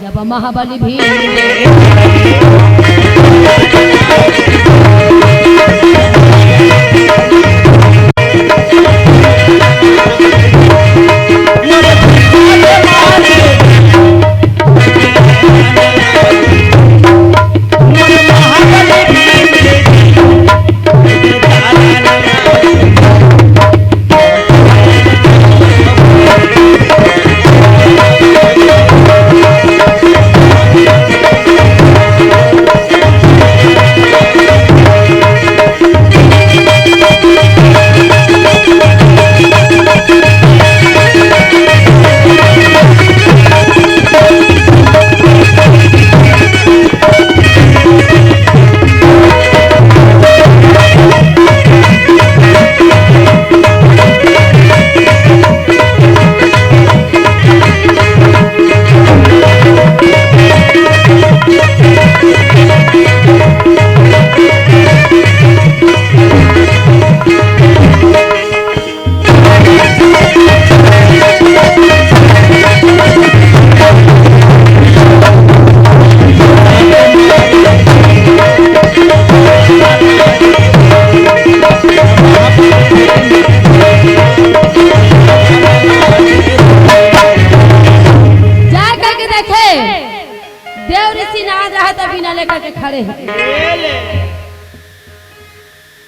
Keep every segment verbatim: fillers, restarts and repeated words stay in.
जब महाबली भीम। जा करके देखे, देव ऋषि नारद रहा त बीना लेकर के खड़े हे।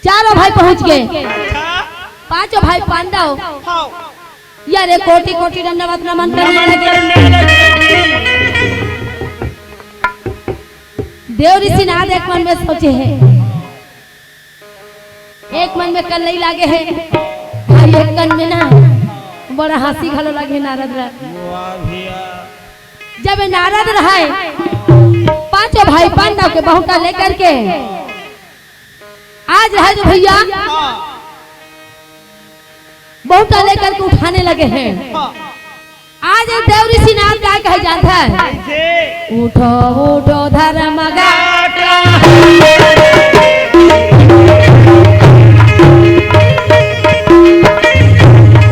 चारों भाई पहुंच गए। अच्छा। पांचों भाई पांडव। हाँ। यारे कोटि कोटि दंडवत नमन करने लगे। देव ऋषि नारद एक मन में सोचे हे, एक मन में कल्लई लागे हे, भाई एक मन में ना बड़ा हंसी घलो लागे नारद ला। वाह भैया। जब ये नारद रहे, पांचों भाई पांडव के बहुटा लेकर के आज रहे जो भैया, हाँ। बहुटा लेकर के उठाने लगे हे। हाँ। आज देव ऋषि नारद का कहे जानता हे? कैसे? उठो, उठो धर्म गाटा।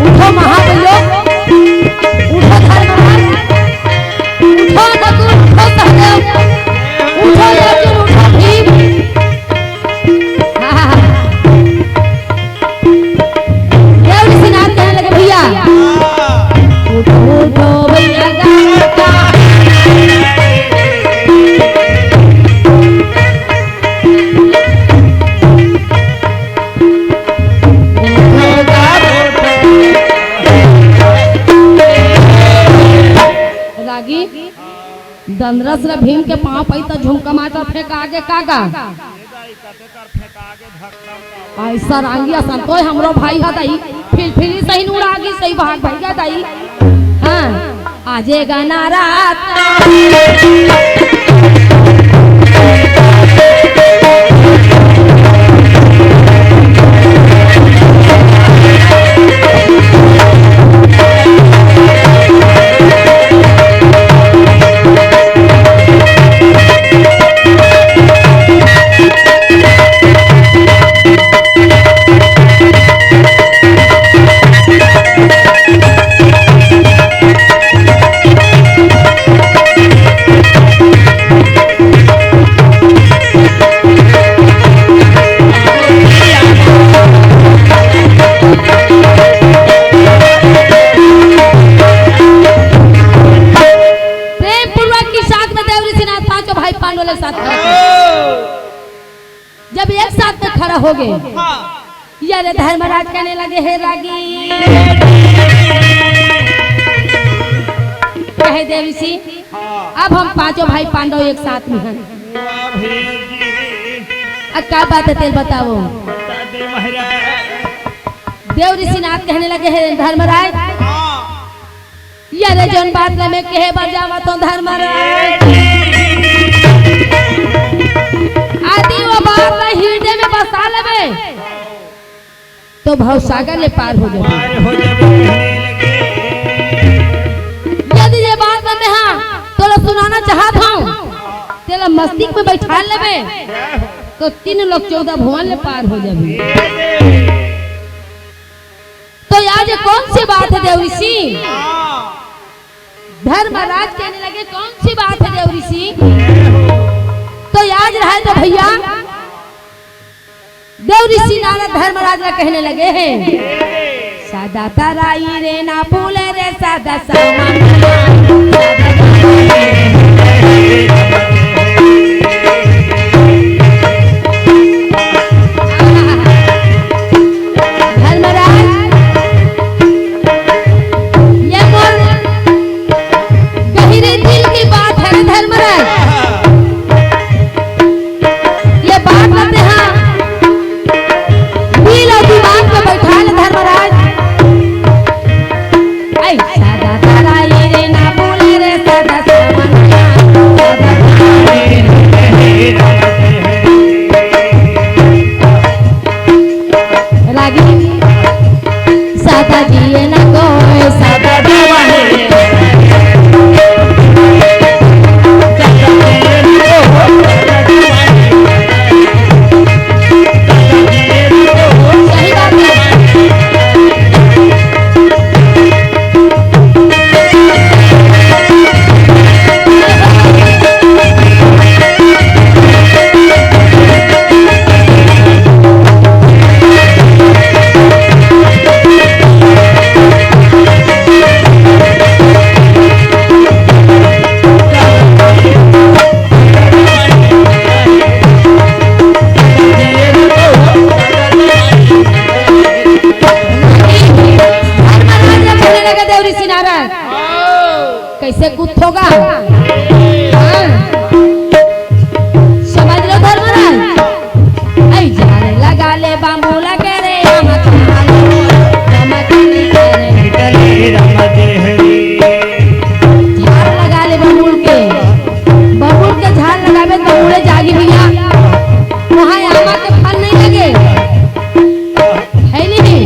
उठो महाबलो, उठो धर्मराज, उठो नकुल, उठो सहदेव, उठो अर्जुन, उठो भीम। हाँ, हाँ, हाँ। देव ऋषि नारद कहने लगे, "भैया, उठो, उठो भैया, गाता।" रागी दंदरस ल भीम के पांव पई त झुमका मार फेंका गे कागा। ए दाई, कते कर फेंका गे धक्का। अइसा रांगी असन तोय हमरो भाई ह दाई, फिलफिली सही उड़ा गे सही भाग भैया दाई। हाँ, आजे गाना रात। प्रेम पूर्वक की साथ में देव ऋषि नारद पांचों भाई पांडव लोग साथ में। जब एक साथ में खड़ा हो गए, हाँ। यारे धर्मराज कहने लगे, "हे रागी।" कहे देव ऋषि, हाँ। अब हम पांचों भाई पांडव एक साथ में हैं। वाह भैया जी। अब का बात हे तेल बताओ। बता दे महाराज। देव ऋषि नारद कहने लगे, "हे धर्मराज।" हाँ। यारे जौन बात ल मैं कहे बर जावत हों धर्मराज, यदि वो बात ल हृदय में बसा लेबे, तो भवसागर ले पार हो जाबे। पार हो जाबे कहने लगे। यदि ये बात ल मैं, हाँ, तोला सुनाना चाहत हों, तेला मस्तिष्क में बैठा लेबे, तो तीन लोक चौदह भुवन ले पार हो जाबे। तो आज ये कौन सी बात हे देव ऋषि? हाँ। धर्मराज कहने लगे, "कौन सी बात ऋषि। तो आज रहे तो भैया, देव ऋषि नारद धर्मराज ला कहने लगे हे, सदा तराई रे ना फूले रे, सदा सावन। धर्मराज, ये मोर गहिरे दिल की बात हे रे धर्मराज। ये बात ला तेहा दिल अउ दिमाग में बइठा ले धर्मराज। ऐ सदा तराई रे ना फूले रे, सदा सावन। रागिनी, सदा जिए ना कोई, सदा जवानी। सही बात है। धर्मराज ला कहने लगा देव ऋषि नारद, कैसे गुप्त होगा? हाँ। समझ लो धर्मराज। ऐ झाड़ लगा ले बाम्बूला के रे, आमा कहाँ ले हो? आमा कहाँ ले रे? झाड़ लगा ले बाम्बूल के। बाम्बूल के झाड़ लगाबे तो मुड़े जागी भैया। वहाँ आमा के फल नहीं लगे। है नहीं?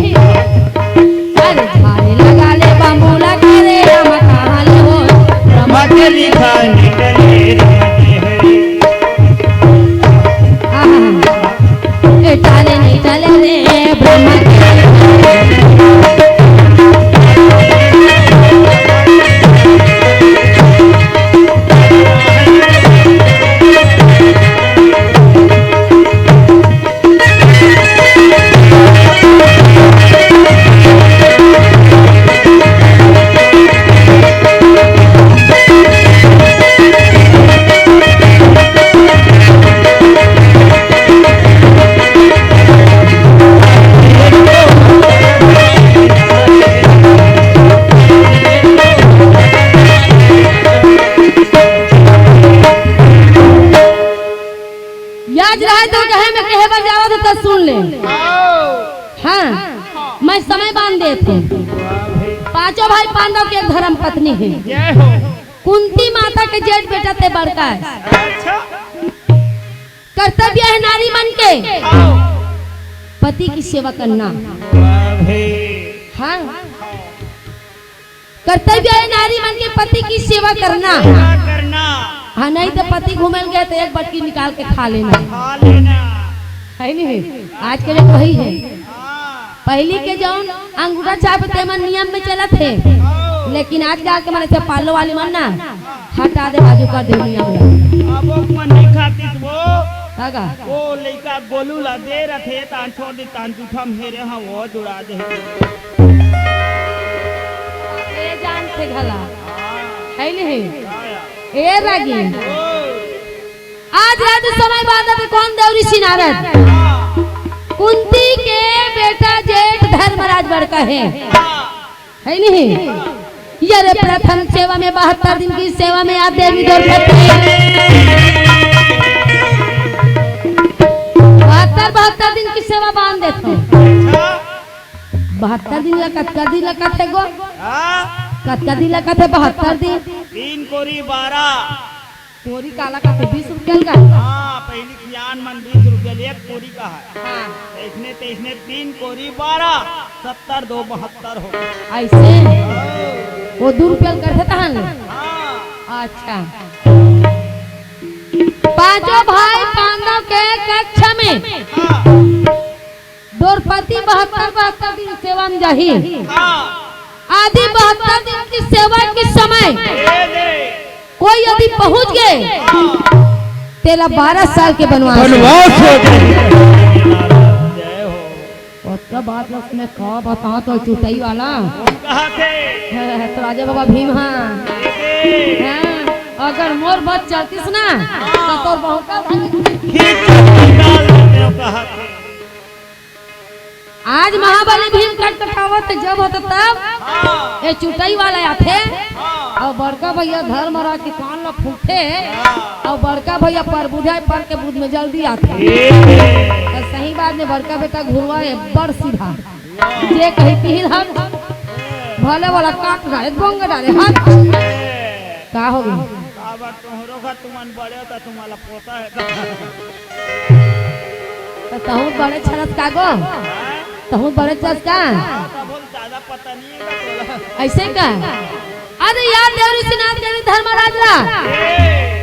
अरे झाड़ लगा ले बाम्बूला के रे, आमा कहाँ ले हो? आहा। ए, टाले नहीं टाले रे, ब्रह्मा के। याद रहे तो कहे मैं कहे बर जावत हूँ तो सुन ले। हाँ, मैं समय बांध देत हूँ। पांचों भाई पांडव के एक धर्म पत्नी हे। कुंती माता के जेठ बेटा ते बड़का हे। अच्छा। कर्तव्य हे नारी मन के पति की सेवा करना। हाँ, कर्तव्य हे नारी मन के पति की सेवा करना। सेवा करना। हाँ, नहीं तो पति घूमे ल गए तो एक बटकी निकाल के खा लेना। खा लेना। है नहीं? आज के डेट वही हे। हाँ। पहिली के जौन अंगूठा छाप हे, तेमन नियम में चलत हे, हाँ। लेकिन आजकल के मन ऐसे पार्लर वाली मन ना हटा दे, बाजू कर दे नियम ला। अब वो मन नहीं खाती तो वो, कागा? वो लइका गोलू ला दे रथे, तान छोड़ दे, तान जूठा में हेरे, हाँ, वो जुड़ा दे। ए जान थे घला। हाँ। है नहीं? हाँ यार। ए रागी। ओ। आज रात समय बांधत हे कौन? देव ऋषि नारद। कुंती के बेटा जेठ धर्मराज बड़का हे, है नहीं? ये रे प्रथम सेवा में बहत्तर दिन की सेवा में आप देवी द्रौपदी बहत्तर, बहत्तर दिन की सेवा बांध देत हो। बहत्तर दिन ला कतका दिन ला कथे गो? हाँ? कतका दिन ला कथे बहत्तर दिन? तीन कोरी बारह। कोरी काला का तो बीस रुपया का? हाँ, पहिली सियान मन बीस रुपया ले एक कोरी का हे। हाँ। इसने तो इसने तीन कोरी बारह, सत्तर दो बहत्तर हो। ऐसे? वो दू रुपया करथे तहन? हाँ। अच्छा। पांचों भाई पांडव के कक्ष में हाँ। द्रौपदी बहत्तर, बहत्तर दिन सेवा में जाही। हाँ। आदि बहत्तर दिन की सेवा के समय ए दे। कोई यदि पहुंच गए, तेला बारह साल के बनवास। बनवास हो जाए। जय हो। ओतका बात ल उसने का बता तो चुटई वाला। कहा थे? तो राजा बाबा भीम, हाँ। हाँ, अगर मोर बात चलतीस ना, तो तोर बहु का खींच निकाल देते हो, कहा थे। आज महाबली भीम कटकटावत जब होत तब हाँ। ये चुटई वाला आथे हाँ। और बड़का भैया धर्मराज के कान ल फूटे हाँ। और बड़का भैया पर बुझाए पर के बुध में जल्दी आथे। ये। तो सही बात में बड़का बेटा घुरवा है बड़ सीधा। जे कही तीन हाथ भले वाला काट डाले, बोंग डाले हाथ। का हो गया? काबर तोहरो घर तुमन बड़े हो त तुम्हारा पोता है। त तहूँ बड़े छरस का गो? तहूँ बड़े छरस का? तब हम ज्यादा पता नहीं है ना तोला। ऐसे का? अरे यार, देवरी सिनार देवी धर्मराज ला।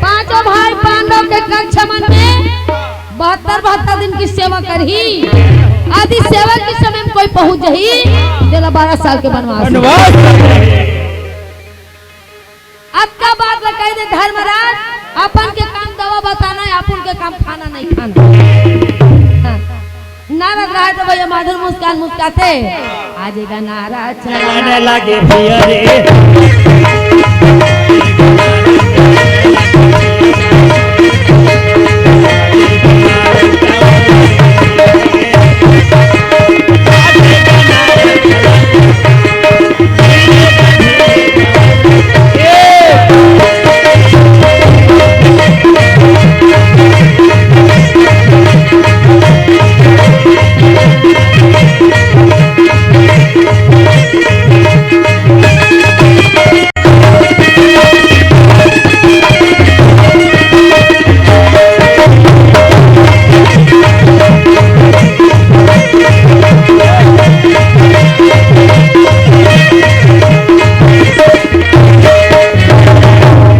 पांचों भाई पांडव के कक्षमन में बहत्तर बहत्तर दिन की सेवा करही। यदि सेवा के समय में कोई पहुंच जही, तेला बारह साल के बनवास। बनवास। अतका बात ल कहि दे धर्मराज, अपन के काम दवा बताना है, अपन के काम खाना नहीं खाना। हाँ। नारद रहे तो भैया माधुर मुस्कान मुस्काते, आज का नारद चलाने लगे भैया रे।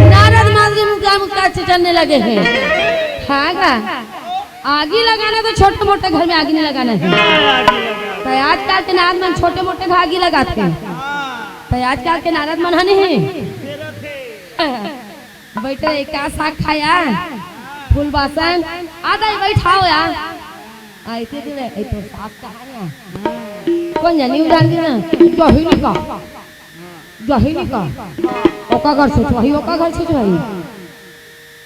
नारद माधुरी मुस्कान मुस्कान चिचरने लगे हैं। हाँ गा। आगी लगाना तो छोटे मोटे घर में आगी नहीं लगाना है। तो आजकल के नारद मन छोटे मोटे घर आगी लगाते हैं। तो आजकल के नारद मन हनी है। बैठे एक का साग खाया, फूल बासन, आ दाई बैठाओ यार। आते तो वे, ए तो साग कहाँ गया? कौन जानी उधार देना? जहिनी का, जहिनी का। ओका घर सोचवाही, ओका घर सोचवाही।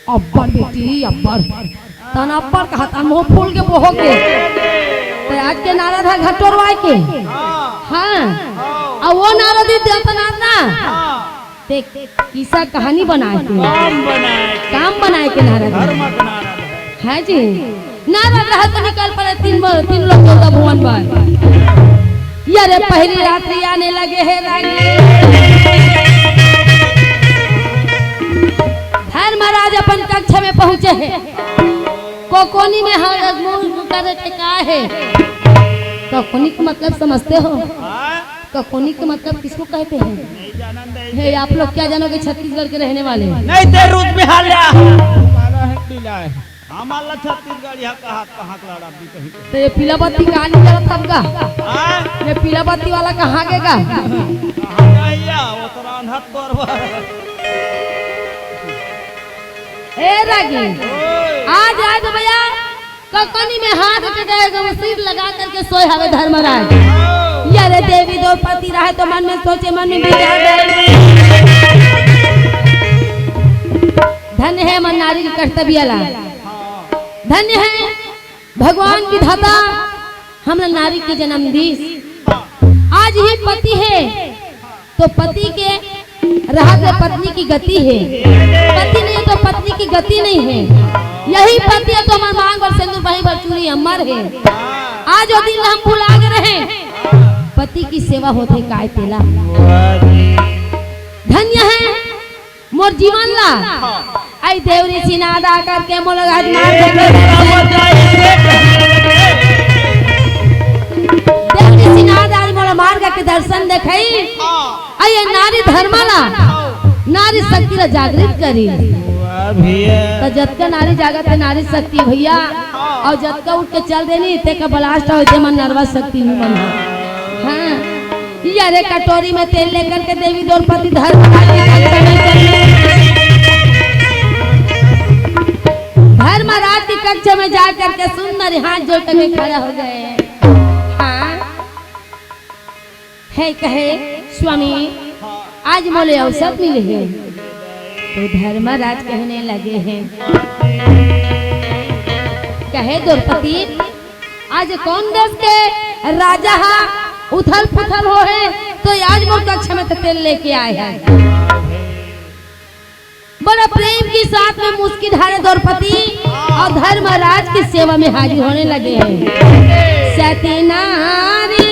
अब्बर बेटी, अब्बर। तन अब्बर कहा, तन मुंह फूल के बोहो के। तो आज के नारद है घर टोरवाए के। हाँ। और वो नारद ही देवता नारद ना। ते किस्सा कहानी बनाए के। काम बनाए के। काम बनाए के नारद। धर्म के नारद है। है जी। नारद रहा तो निकल पड़े तीन ब-, तीन लोग देवता भुवन बर। ये रे पहली रात्रि आने लगे हैं रानी। धर्मराज अपन कक्ष में पहुंचे हैं। कोकोनी में हम मुंह करे के का है? कोकोनी का मतलब समझते हो? हाँ? ककोनी का मतलब किसको कहते हैं? नहीं जानन दे। हे, आप लोग क्या जानोगे छत्तीसगढ़ के रहने वाले? नहीं ते रूस बिहार ले आ। हमारा है पीला है। हमारा छत्तीसगढ़ यहाँ कहाँ, कहाँ का लड़ा भी कहीं पे। तो ये पीला बत्ती कहाँ नहीं चला था आपका? हाँ? ये पीला बत्ती वाला कहाँ गएगा? कहाँ गया? वो तो रांधत तोर ए रागी, ओए। आज, आज भैया, ककनी में हाथ टिकाए गए, सिर लगा करके सोए हवे धर्मराज। या रे देवी द्रौपदी रहे तो मन में सोचे, मन में विचार करे। धन्य है मन नारी के कर्तव्य ला, धन्य है भगवान विधाता हमला नारी के जन्म दीस। आज ही पति है तो पति के रहत ले पत्नी की गति है, पति नहीं है तो पत्नी की गति नहीं है। यही पति है तो हमर मांग बर सिंदूर, बही बर चूड़ी अमर है। आज वो दिन हम भुला गए रहे, पति की सेवा होथे काय तेला। धन्य है मोर जीवन ला। आई देवरी सिनादा करके मोला आज मार देवरी सिनादा आज मोला मार्ग के दर्शन देखाई। अउ ये नारी धर्म ला, नारी शक्ति ला जागृत करी। वाह भैया। त जतका नारी जागत हे, नारी शक्ति भैया, अउ जतका उठ के चल देनी, तेका blast होय, ते मन nervous शक्ति भी मन। हाँ। ये रे कटोरी में तेल लेकर के देवी द्रौपदी धर्मराज के घर चली। कक्ष में जा करके सुंदर हाथ जोड़ करके खड़ा हो गए। हाँ, हे कहे, "स्वामी, आज मोले अवसर मिले हे।" तो धर्मराज कहने लगे हैं, कहे, "द्रौपदी, आज कोन देश के राजा हा उथल पुथल हो हे, तो आज मोर कक्ष में तो तेल लेके आए हैं।" बड़ा प्रेम के साथ में मुस्की ढारे द्रौपदी और धर्मराज की सेवा में हाजिर होने लगे हैं। सती नारी,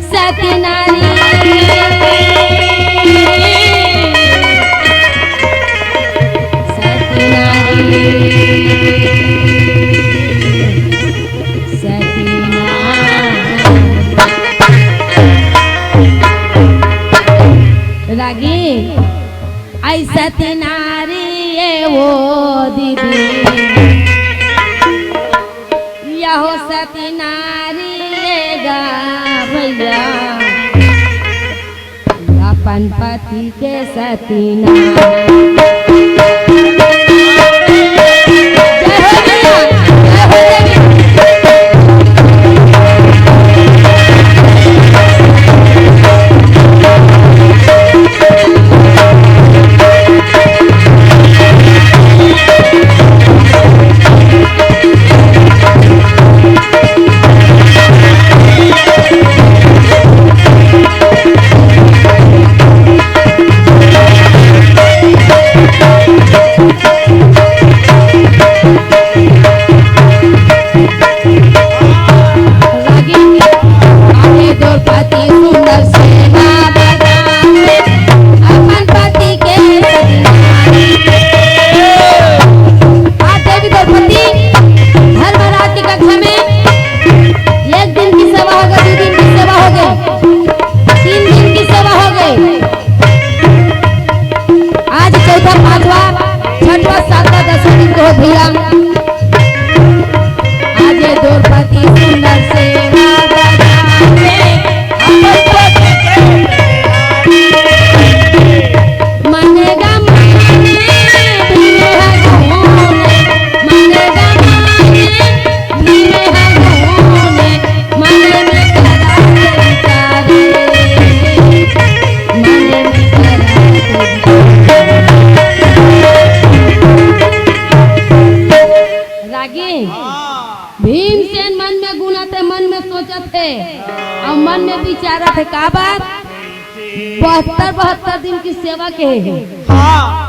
सती नारी, सती नारी, सती नारी। रागी, आई सती नारी ये वो दीदी, यहो सती नारी ये गा भैया, अपन पति के सती नारी। जय हो भैया, जय हो देवी। आज देवी द्रौपदी धर्मराज के कक्षा में एक दिन की सेवा हो गई, दो दिन की सेवा हो गई, तीन दिन की सेवा हो गई। आज चौथा, पांचवा, छठवा, सातवां, दसवां दिन को हो भैया। आज ये द्रौपदी सुंदर सेवा बजावे, अपन पति के मन गमाने भीम हगोने, मन गमाने भीम हगोने, मन में करा विचारे, मन में करा विचारे। रागी, हाँ। भीमसेन मन में गुनत हे, मन में सोचत हे, अउ मन में विचारत हे, का बात? बहत्तर, बहत्तर दिन की सेवा के हे। हाँ।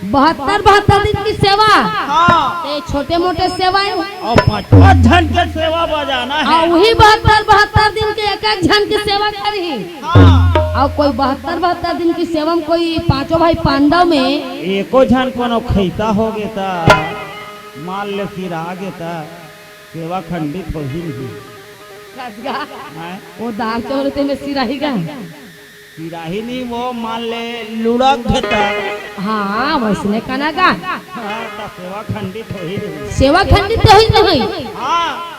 बहत्तर, बहत्तर दिन की सेवा। हाँ। ये छोटे मोटे सेवा हे। अउ पाँच, पाँच झन के सेवा बजाना हे। अउ वही बहत्तर, बहत्तर दिन के एक एक झन की सेवा करही। हाँ। अउ कोई बहत्तर, बहत्तर दिन की सेवा में कोई पांचों भाई पांडव में एको झन कोनो खैता होगे त मान ले सिरा गे त सेवा खंडित होही नहीं। कस गा? हैं? वो दाल चावल ते में सिराही गा? सिराही नहीं, वो मान ले लुढ़क गे त। हाँ, वैसने कना गा। हाँ, त सेवा खंडित होही नहीं। सेवा खंडित होही नहीं। हाँ।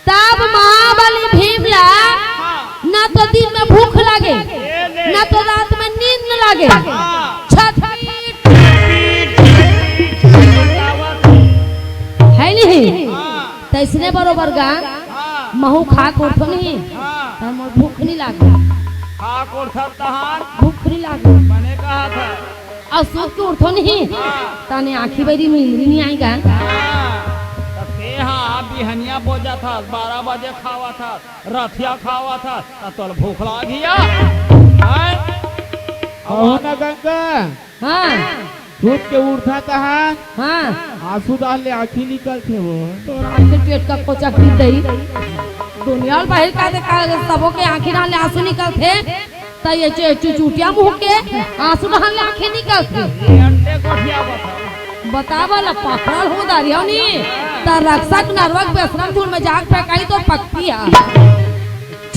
तब महाबली भीम ला हाँ। ना तो दिन में भूख लागे, ए ले। ना तो रात में नींद न लागे। हाँ। छटपट। हे नहीं? हाँ। तइसने बरोबर गा, हाँ। महूँ खा के उठों नहीं, हाँ। त मोर भूख नहीं लागे। खा के उठत तहार? भूख नहीं लागे। बने कहा था। अउ सुत के उठों नहीं, हाँ। तने आँखी बैरी में इंद्री नहीं आएगा। हाँ। त ते हा बिहनिया बोजत हस, बारह बजे खावत हस, रथिया खावत हस, त तोला भूख लागी या? हैं? अहो ना गंगा। हाँ। सुत के उठत हस। हाँ। आंसू डाल ले आँखी निकलथे वो। तोर आँखी पेट का कोचा खींच दई। दुनिया ल बाहिर का देखा, सबो के आँखी डाल ले आंसू निकलथे। त ये चु-, चुचुटिया मुँह के आंसू डाल ले आँखी निकलथे। ये अंडे गोठिया बता। बतावा ला पकड़ल हो दारियो नी। त रक्षक नरवक बेसरम धूल में जाग फेंकाई तो पकती है।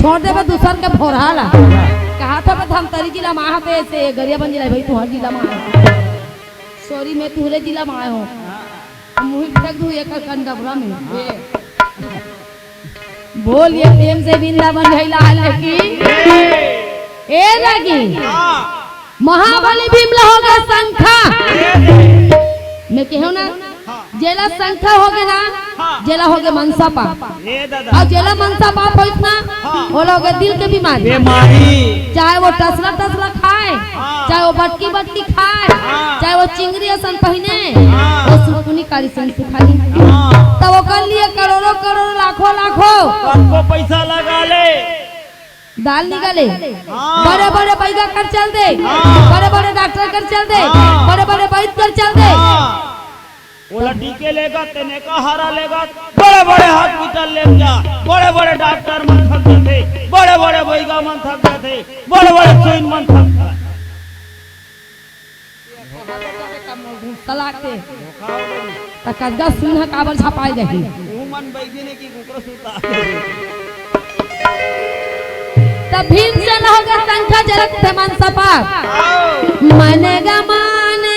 छोड़ देबे दूसर के भोरहा ला। कहा था बे धमतरी जिला में आए हो, तो ऐसे गरियाबंद जिला भाई, तुहर जिला में आए हो। सॉरी, मैं तुहरे जिला में आए हो। मुँह फेंक दूँ एक कंडबरा में। बोल ये प्रेम से वृंदावन भैला हाल की। ए रागी। महाबली भीम ला होगे संखा। मैं कहेंव ना, हाँ। जेला संखा होगे ना, हाँ। जेला होगे मनसा पाप। ए दादा। अउ जेला मनसा पाप होइस ना, हाँ। ओला होगे दिल के बीमारी। बीमारी। चाहे वो टसला टसला खाय, हाँ। चाहे वो बटकी बटकी खाय, हाँ। चाहे वो चिंगरी असन पहिने, हाँ। वो सुरकुनी कारी संग सुखाही। हाँ। त ओकर लिए करोड़ों करोड़ों, लाखों लाखों कतको पैसा लगा ले। दाल निकाले, हाँ। बड़े बड़े बैगा कर चल दे, हाँ। बड़े बड़े डॉक्टर कर चल दे, हाँ। बड़े बड़े वैद्य कर चल दे। हाँ। ओला टीके लेगत, तेने का हरा लेगत, बड़े बड़े हॉस्पिटल ले जा, बड़े बड़े डॉक्टर मन थक जाथे, बड़े बड़े बैगा मन थक जाथे, बड़े बड़े सुइन मन थक जाथे। सलाह के। त कतका सुनहा काबर छपाई जाही? उमन बइठे ने कि कुकरो सुता। त भीमसेन होगे संखा, जेला कथे मनसा पाप। मन गमाने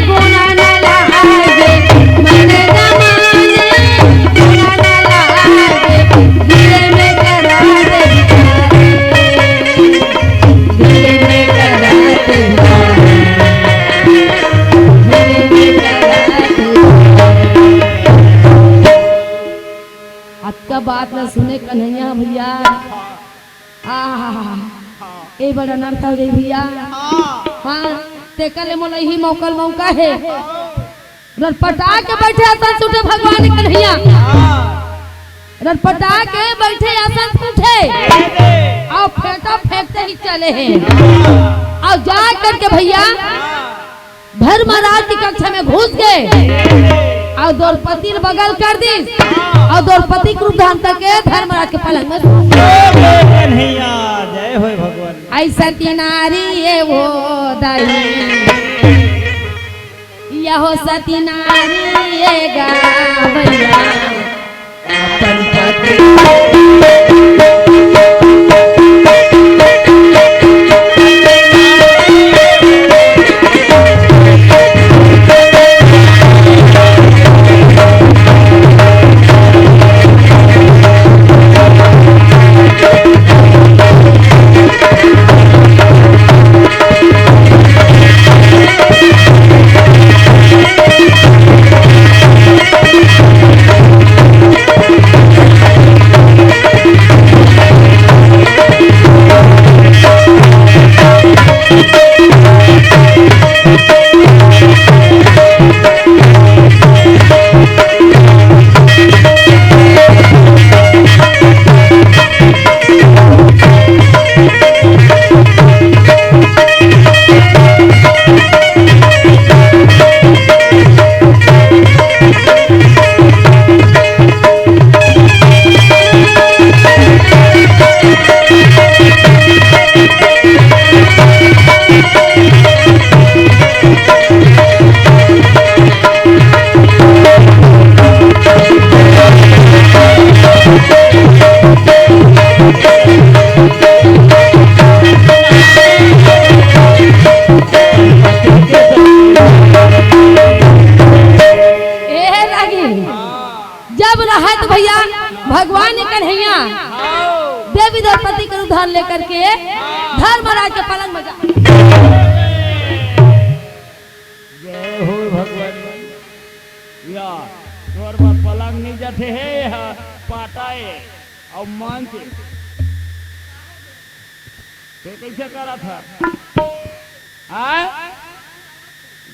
गुण न लागे, मन गमाने गुण न लागे, दिल में करा दे। अतका बात न सुने कन्हैया भैया। आहा, ए बड़ा अनर्थ हो गई भैया। हाँ, तेकर ले मोला इही मौका ल मौका हे। रटपटा के बइठे असन सुटे भगवान कन्हैया। हाँ। रटपटा के बइठे असन सुटे। अउ फेंटा फेंकते ही चले हे। अउ जा करके भैया धर्मराज की कक्षा में घुस गे। अउ द्रौपदी ल बगल कर दिस। अउ द्रौपदी के रूप धारण करके धर्मराज के पलंग में सो गे। कन्हैया, जय होय भगवान। ऐसा की नारी ये वो दाई। यहो सती नारी ये गावैया। अपन पति ए रागी, जब रहत भैया भगवान कन्हैया देवी द्रौपदी के रूप धारण लेकर के धर्मराज के पलंग में जा। जय हो भगवान। या तोर बर पलंग नहीं जठे हे, यह पाटा हे अउ मंच हे। ते कइसे करत हस? हाँ?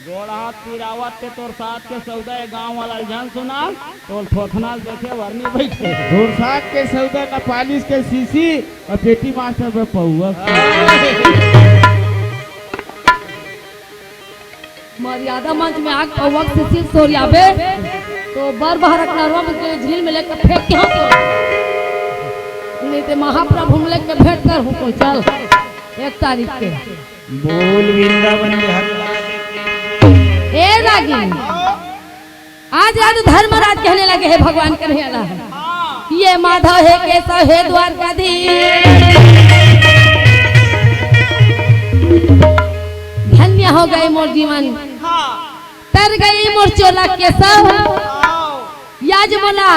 गोड़ हाथ पिरावत ते तोर साथ के सौदा ए गांव वाला ल झन सुना, तोर थोथना ल देखे बर नी बइठे। तोर साथ के सौदा ना पालिश के शीशी अउ पेटी मास्टर में पौवा। मर्यादा मंच में आके पौवा के शीशी ल सोरियाबे, तो बर बहरक नरवा में के झील में लेके फेंक के हम तो। नहीं ते महाप्रभु में लेके भेंट कर हूँ तो चल, एक तारीख के। बोल वृंदावन बिहारी। ए रागी, आज राजू धर्मराज कहने लगे हे भगवान कन्हैया ला, ये माधव हे केशव हे द्वारकाधीश। धन्य हो गए मोर जीवन, हाँ। तर गई मोर चोला केशव। हाँ। याज मोला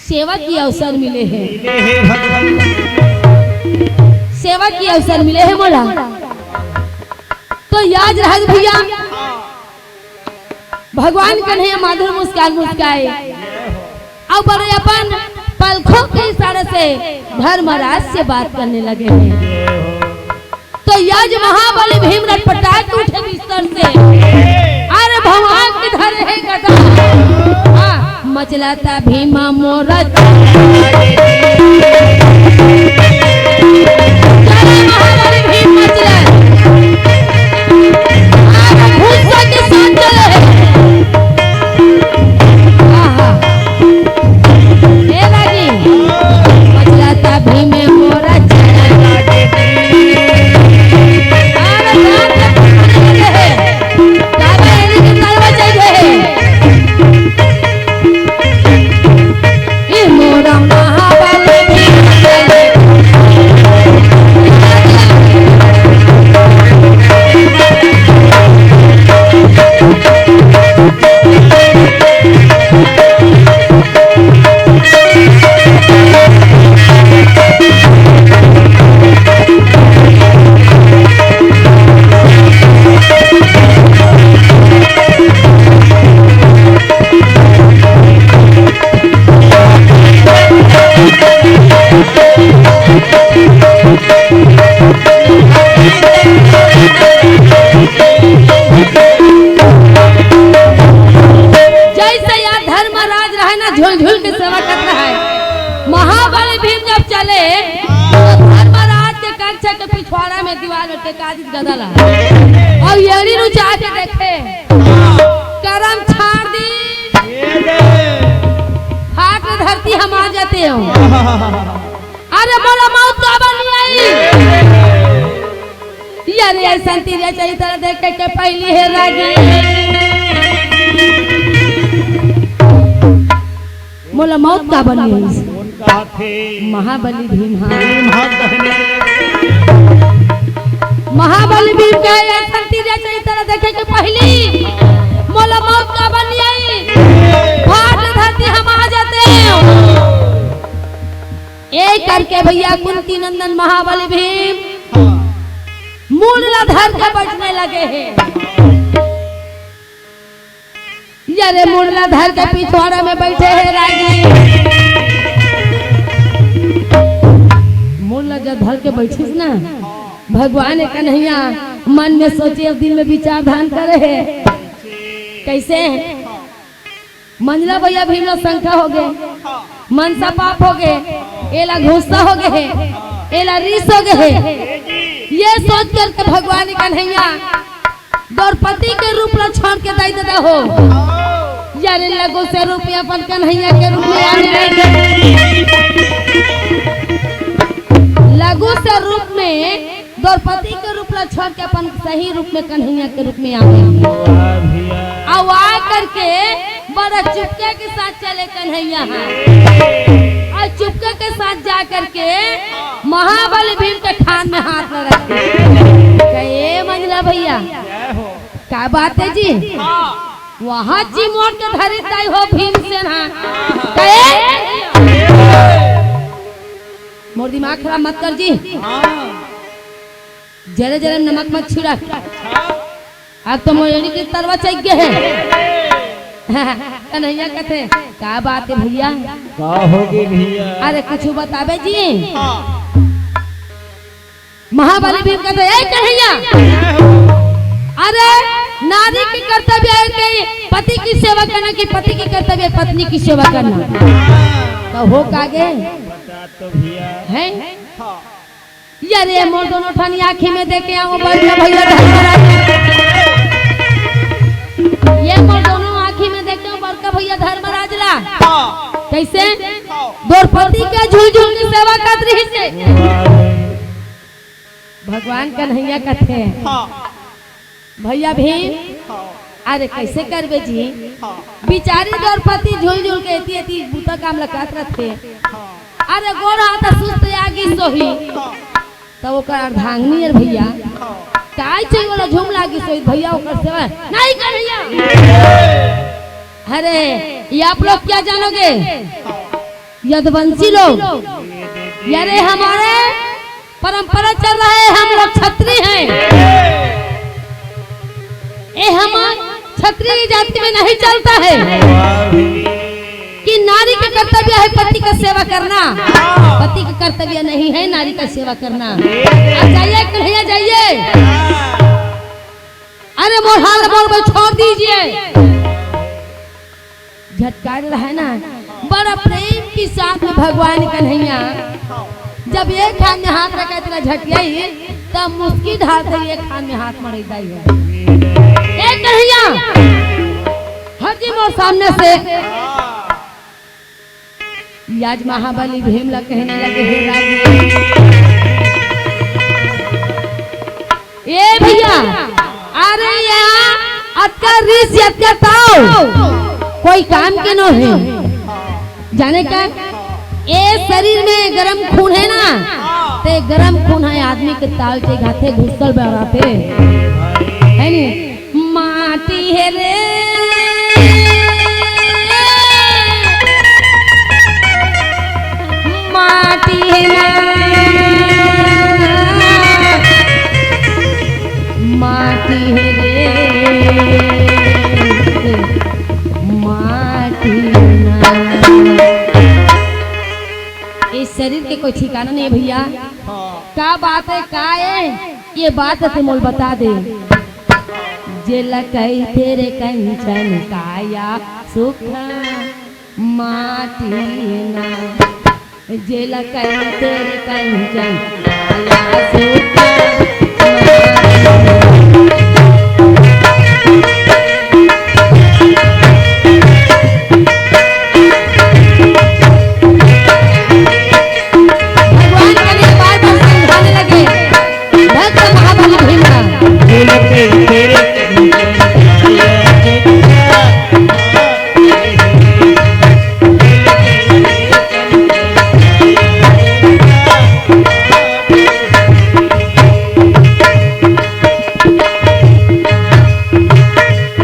सेवा की अवसर मिले हे। मिले हे भगवान। सेवा की अवसर मिले हे मोला। तो याद रहत भैया, भगवान कन्हैया मधुर मुस्कान मुस्काए अउ बड़े अपन पलखों के इशारे से धर्मराज से बात करने लगे हैं। तो यज महाबली भीम रटपटाए के उठे बिस्तर से, अरे भगवान के धरे हे गदा। हाँ, मचलत भीम मोर चले महाबली भीम मचले। अरे घुस के साथ चले। आहा। ए रागी, मचलत भीम मोर चले। अरे जान से पकड़ ले हे। बाबा एने के तलवा चल गए। ई मोरा महाबल जैसे यार धर्मराज रहे ना, झुलझुल के सेवा करत रहे। महाबली भीम जब चले, तो धर्मराज के कक्षा के पिछवाड़ा में दीवार में टेका दिस गदा ला। अउ एड़ी नु जाके देखे, करम छाड़ दी, फाट धरती हमार जाते हो। अरे मोला मौत काबर नहीं आई? अरे ऐसन तिरिया चरित्र देखे के पहली हे रागी, मोला मौत काबर नहीं आई? कौन कहा थे? महाबली भीम, हाँ। भीम, हाँ, कहने। महाबली भीम कहे, "ऐसन तिरिया चरित्र देखे के पहली मोला मौत काबर नहीं आई? फाट धरती हमार जाते हो।" ए करके भैया कुंती नंदन महाबली भीम मूड़ ला धर के बैठने लगे हे। अरे मूड़ ला धर के पिछवाड़ा में बैठे हे रागी। मूड़ ला जब धर के बैठिस ना, भगवान कन्हैया मन में सोचे अउ दिल में विचार धान करे हे। कैसे? मंझला भैया भीम ला शंका हो गे, मनसा पाप हो गे, एला गुस्सा हो गे हे, एला रिस हो गे हे। ये सोच करके भगवान कन्हैया द्रौपदी के रूप ला छोड़ के दई देता हो। अरे लघु से रूप में अपन कन्हैया के रूप में आने लगे। लघु से रूप में द्रौपदी के रूप ला छोड़ के अपन सही रूप में कन्हैया के रूप में आवे। वाह भैया। अउ आ करके बड़ा चुपके के साथ चले कन्हैया। अउ चुपके के साथ जा करके महाबली भीम के खान में हाथ लगा के कहे, "ए मंझला भैया, जय हो। का बात हे जी?" हाँ। वहाँ चिमोट के धरी दाई हो भीमसेन हा। कहे, "मोर दिमाग खराब मत कर जी। हाँ। जरे जरे नमक मत छिड़क। अच्छा। अब तो मोर एड़ी के तरवा चढ़ गए हे।" कन्हैया कहते, "का बात हे भैया?" का हो गे भैया? अरे कुछ बताबे जी। हाँ। महाबली भीम कहते, "ए कन्हैया, अरे नारी के कर्तव्य हे कि पति की सेवा करना कि पति की कर्तव्य हे पत्नी की सेवा करना?" तो हो का गे? बता तो भैया। हैं? हाँ। अरे मोर दोनों ठन आँखी में देखे आंव बड़का भैया धर्मराज। ये मोर दोनों आँखी में देखे आंव बड़का भैया धर्मराज ला। हाँ। कैसे? हाँ। द्रौपदी के झुलझुल के सेवा करत रहिस हे। भगवान कन्हैया कथे, हाँ। भैया भीम, हाँ। अरे कैसे करबे जी? हाँ। बिचारी द्रौपदी झुलझुल के एती एती बूता काम ल करत रथे। हाँ। अरे गोड़ हाथ सुस्त आ गिस होही। हाँ। त ओकर अर्धांगिनी अरे भैया, हाँ। काय चाहिए वाला झूम लागिस होही भैया, ओकर सेवा नहीं कर भैया। अरे ये आप लोग क्या जानोगे? हाँ। यदुवंशी लोग, अरे हमारे परंपरा चल रहा है, हम लोग छत्री हैं। पति का सेवा करना, पति का कर्तव्य नहीं है नारी का सेवा करना। आ जाइए कन्हैया, जाइए। अरे मोर हाल मोर को छोड़ दीजिए। झटकार रहे ना, बड़ा प्रेम के साथ में भगवान कन्हैया जब एक हाथ में हाथ रखे तेला झटियाई, तब मुस्की ढाल के एक हाथ में हाथ मड़ई दाई है। ए कन्हैया, हट जी मोर सामने से। आज महाबली भीम ला कहने लगे, हे राजू। ए भैया, अरे यहाँ अतका रिस, अतका ताव कोई काम के नो है। जाने का, ए शरीर में गरम खून है ना, ते गरम खून है, आदमी के ताव के घाथे घुसल बराते है नी। माटी हे रे, माटी हे ना, माटी हे रे, माटी हे ना। इस शरीर के कोई ठिकाना नहीं है भैया। का बात है, का है, ये बात ते मोल बता दे। जेला कहिथे रे कंचन काया सुख माटी ना, जेला कहिथे रे कंचन काया सुख माटी ना। भगवान कन्हैया बार बार समझाने लगे, भक्त महाबली भीम का।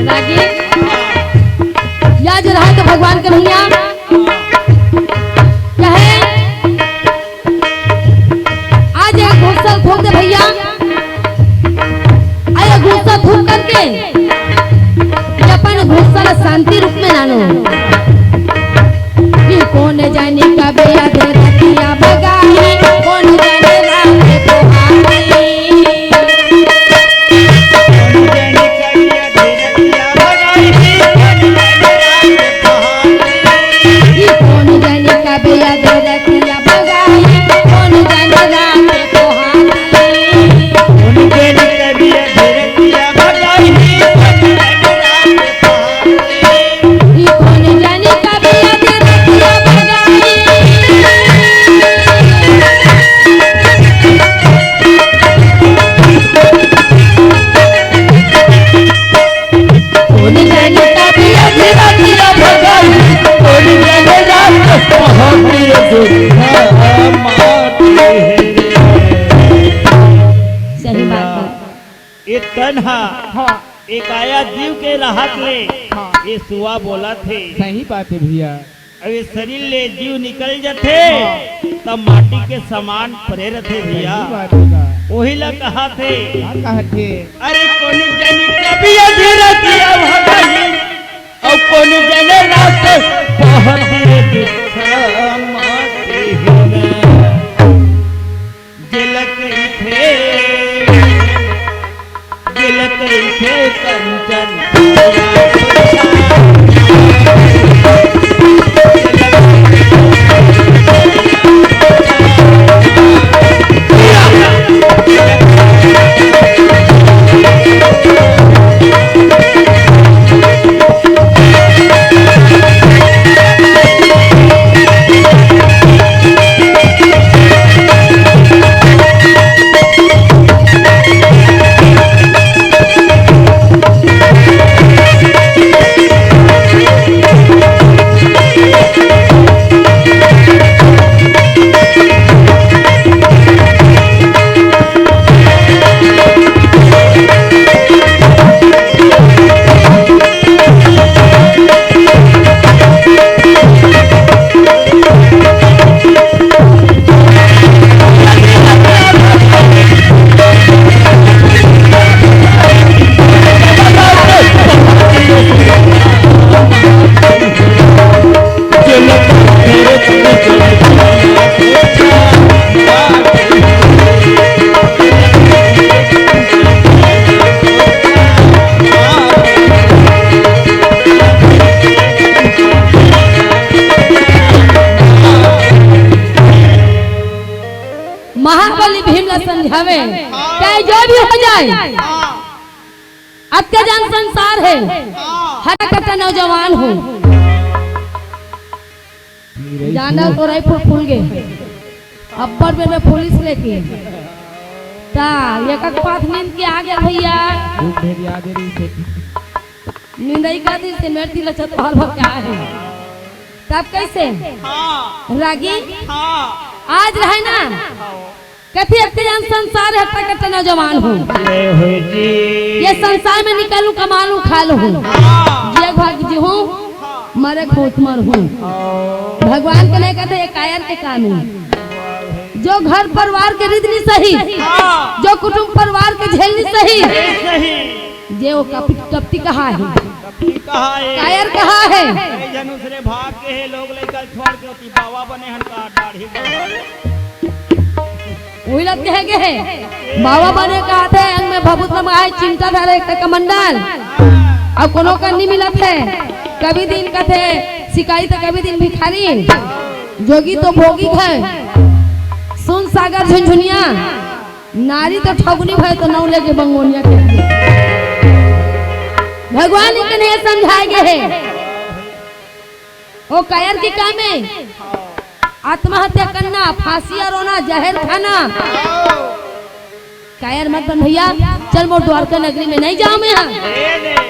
रागी, या जो रहा तो भगवान कन्हैया कहे, आज एक घुसल फूंक दे भैया, आ ये घुसल फूंक करके ये अपन घुसल शांति रूप में लानो। कि कौन जाने कब याद रतिया भगाई, कौन जाने रात को हारी। ई कोन जाने कब याद रतिया भगाई, कोन जाने रात को हाथी। कोन जाने कब याद रतिया भगाई, कोन जाने रात को हाथी। ई कोन जाने कब याद रतिया भगाई। कोन जाने कब याद रतिया भगाई, कोन जाने रात को हाथी। सही बात है। ए तन हा, हाँ। ए काया जीव के रहत ले, हाँ। ए सुआ बोलत हे। सही बात है भैया। अब ए शरीर ले जीव निकल जथे, हाँ। तब माटी के समान परे रथे भैया। सही बात है का। ओही ला कहत हे। का कहत हे? अरे कोन जाने कब याद रतिया भगाई, अउ कोन जाने रात पहर दिए दुख माटी हे ना। जेला कहिथे, जेला कहिथे कंचन। भी हो जाए, अत्याचार संसार है, हरा कट्टा नौजवान हूँ। जाना तो रायपुर फूल गए, अब्बर में, में पुलिस लेके। ता एक एक पाथ नींद के आ गया भैया। खूब ढेर याद है रे इसे। निंदई का दिन से मेरे दिल अच्छा तो हाल हो क्या है। तब कैसे? हाँ। रागी? हाँ। आज रहे ना? हाँ। कथी अत्याचार संसार है, हरा कट्टा नौजवान हूँ। जय हो जी। ये संसार में निकलूं, कमा लूं, खा लूं। हाँ। जिए भाग जी हूँ, हाँ। मरे खोत मर हूँ। हाँ। भगवान के नहीं कहते, ये कायर के काम है। जो घर परिवार के रिद नहीं सही, हाँ। जो कुटुंब परिवार के झेल नहीं सही, नहीं सही। जे वो कप-, कपटी कहा है। कपटी कहा है। कायर कहा है। कई जन दूसरे भाग के है, लोग लेकर छोड़ के ओती बाबा बने हन का दाढ़ी बढ़ा। वही लगते हैं के है। बाबा बने का आथे, अंग में भभूत लमाए, चिमटा धरे, एक कमंडल। अब कोनो का नहीं मिलत है। कभी दिन कथे सिकाई तो कभी दिन भिखारी। जोगी तो भोगी है। सुन सागर झुनझुनिया। नारी तो ठगुनी भय तो नौ लेके बंगोनिया के। भगवान इकने समझाए गए है। ओ कायर की काम है? आत्महत्या करना, फांसी अरोना, जहर खाना। कायर मत बन भैया, चल मोर द्वारका नगरी में नहीं जाऊं मैं यहाँ।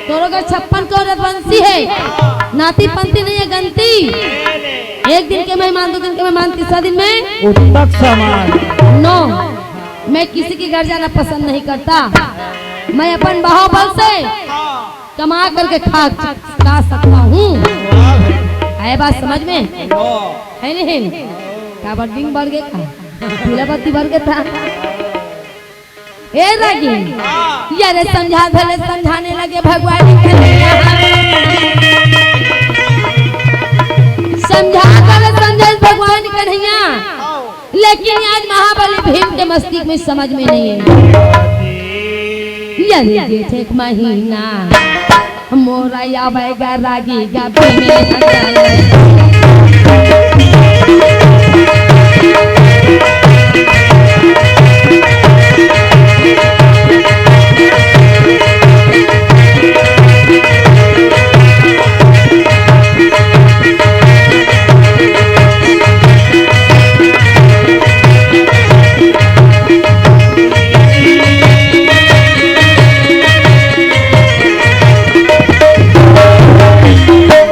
तोरो घर छप्पन करोड़ रघुवंशी है, नाती पंती नहीं है गनती। एक दिन के मेहमान, दो दिन के मेहमान, तीसरा दिन में उत्तक समान। नो, मैं किसी के घर जाना पसंद नहीं करता। मैं अपन बाहुबल से कमा करके खा, खा सकता हूँ। आए बात समझ में? है नहीं? का बड्डिंग बढ़ गए का? पीला बत्ती बढ़ गया था। ए रागी, यारे समझा धले समझाने लगे भगवान कन्हैया। समझा धले समझे भगवान कन्हैया। लेकिन आज महाबली भीम के मस्तिष्क में समझ में नहीं है। यारे जेठ एक महीना मोरा आवेगा रागी गा पीने।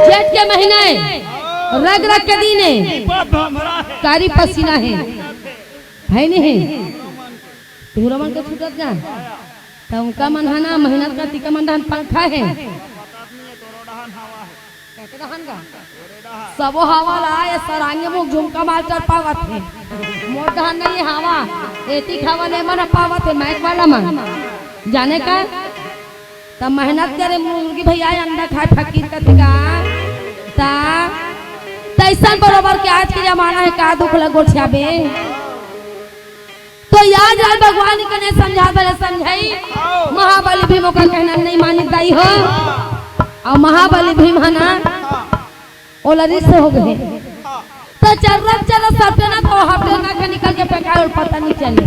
जेठ के महीना है, रग रग के दिन है, कारी पसीना है, है नहीं? तोहरा मन के छूटत ना, त उनका मन है ना, मेहनत का टीका मन रहन पंखा है। सबो हवा ला ये सरांगे मुख झुमका मास्टर पावत हे। मोर डहन नहीं हवा, एतिक हवा ले मन पावत हे, माइक वाला मन। जाने का? त मेहनत करे मुर्गी भैया, अंडा खाए फकीर कथी का? त तैसन बरोबर के आज के जमाना है, का दुख ला गोठियाबे? तो याद रहे भगवान कने समझा भले समझाई। महाबली भीम ओकर कहना नहीं मानित दाई हो। और महाबली भीम है ना, ओला रिस हो गए। तो चर्रा चर्रा सपना तो हफ्ते ना के निकल के फेंका और पता नहीं चले।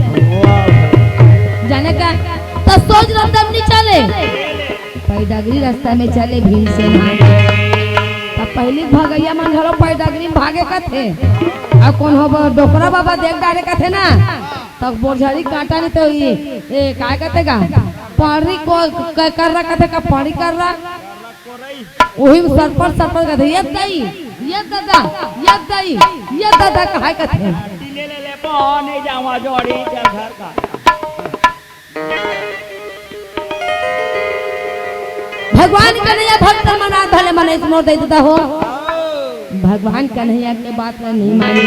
जाने का? तो सोच रतन नहीं चले। पैडगरी रास्ता में चले भीमसेन। त पहिली भगैया मन घलो पैडगरी में भागे कथे। आ कौन हो ब-, डोकरा बाबा देख डारे कथे ना, त बोरझड़ी कांटा नहीं तो ये, ए, काय कथे का? पानी को क-, कर रहा कथे का, पानी कर रहा। वही में सरपट सरपट कथे, "ये दाई, ये दादा, ये दाई, ये दादा" कहाय कथे। ले, ले, ले, पानी जावा जोड़ी, चल घर का। भगवान कन्हैया भक्त मना धले मने मोर दे देता हो। भगवान कन्हैया के बात ला नहीं माने।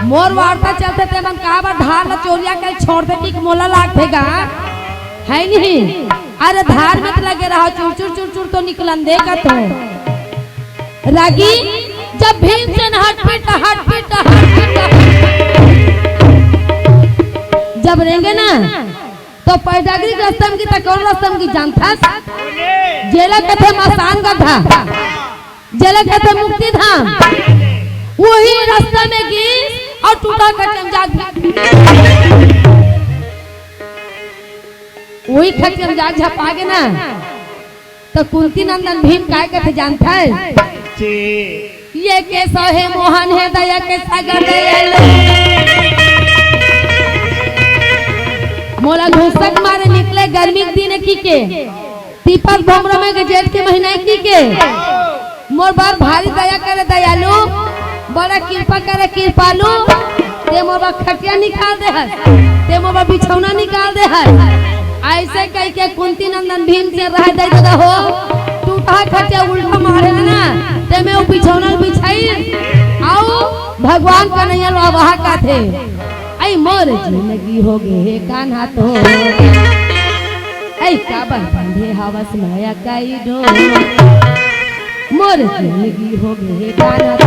मोर वार्ता चलते ते मन का बा धार ला चोरिया के छोड़ दे कि मोला लाग देगा, है नहीं? अरे धार में तो लगे रहा, चुर चुर चुर चुर तो निकलन दे का तो। रागी जब भीमसेन हटपिट, हटपिट, हटपिट, जब रेंगे ना, तो पैडगरी रस्तम की, तो कौन रस्तम की जानथस? जेला कथे मसान गधा, जेला कथे मुक्ति धाम, वही रास्ता में गीस अउ टूटा खटिया म जाके, वही खटिया म जाके झपा गे ना, त कुंती नंदन भीम काय कथे जानथस? जी। ये के सहे मोहन हे दया के सागर दयालु। मोला घुसक मारे निकले गर्मी के दिन की के। पीपल भोमरा में के जेठ के महीना की के। मोर बर भारी दया करे दयालु, बड़ा कृपा करे कृपालु। ते मोर बर खटिया निकाल दे हस, ते मोर बर बिछौना निकाल दे हस। अइसे कहिके कुंती नंदन भीमसेन राय दई ददा हो, टूटहा खटिया उल्टा मारे हे ना, ते में वो बिछौना बिछाई, अउ भगवान कन्हैया ला वहा कथे, "अई मोर जिंदगी हो गे हे कान्हा तो, अई काबर बंधे हवस माया कई डोर।" मोर जिंदगी हो गे हे कान्हा तो।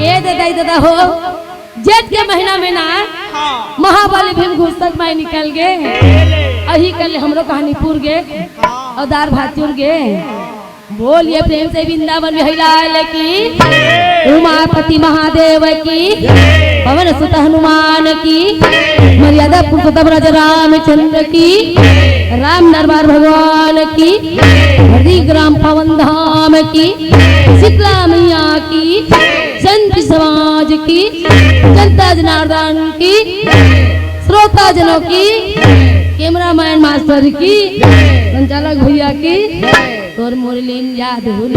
ये दे दाई ददा हो, जेठ के महीना में ना, हाँ। महाबली भीम घुसक माय निकल गे। अही कर ले हमरो कहानी पूर गे, हाँ। अउ दार भात चुर गे। बोलिए प्रेम से वृंदावन बिहारी लाल की, उमापति महादेव की, पवन सुत हनुमान की, मर्यादा पुरुषोत्तम राजा रामचंद्र की, राम दरबार भगवान की, हरि ग्राम पवन धाम की, शीतला मैया की, संत समाज की, जनता जनार्दन की, श्रोता जनों की, कैमरामैन मास्टर की, संचालक भैया की, तोर मुरलीन जादू।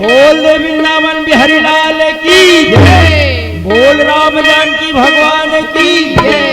बोल दे वृंदावन बिहारी लाल की जय। बोल राम जानकी भगवान की जय।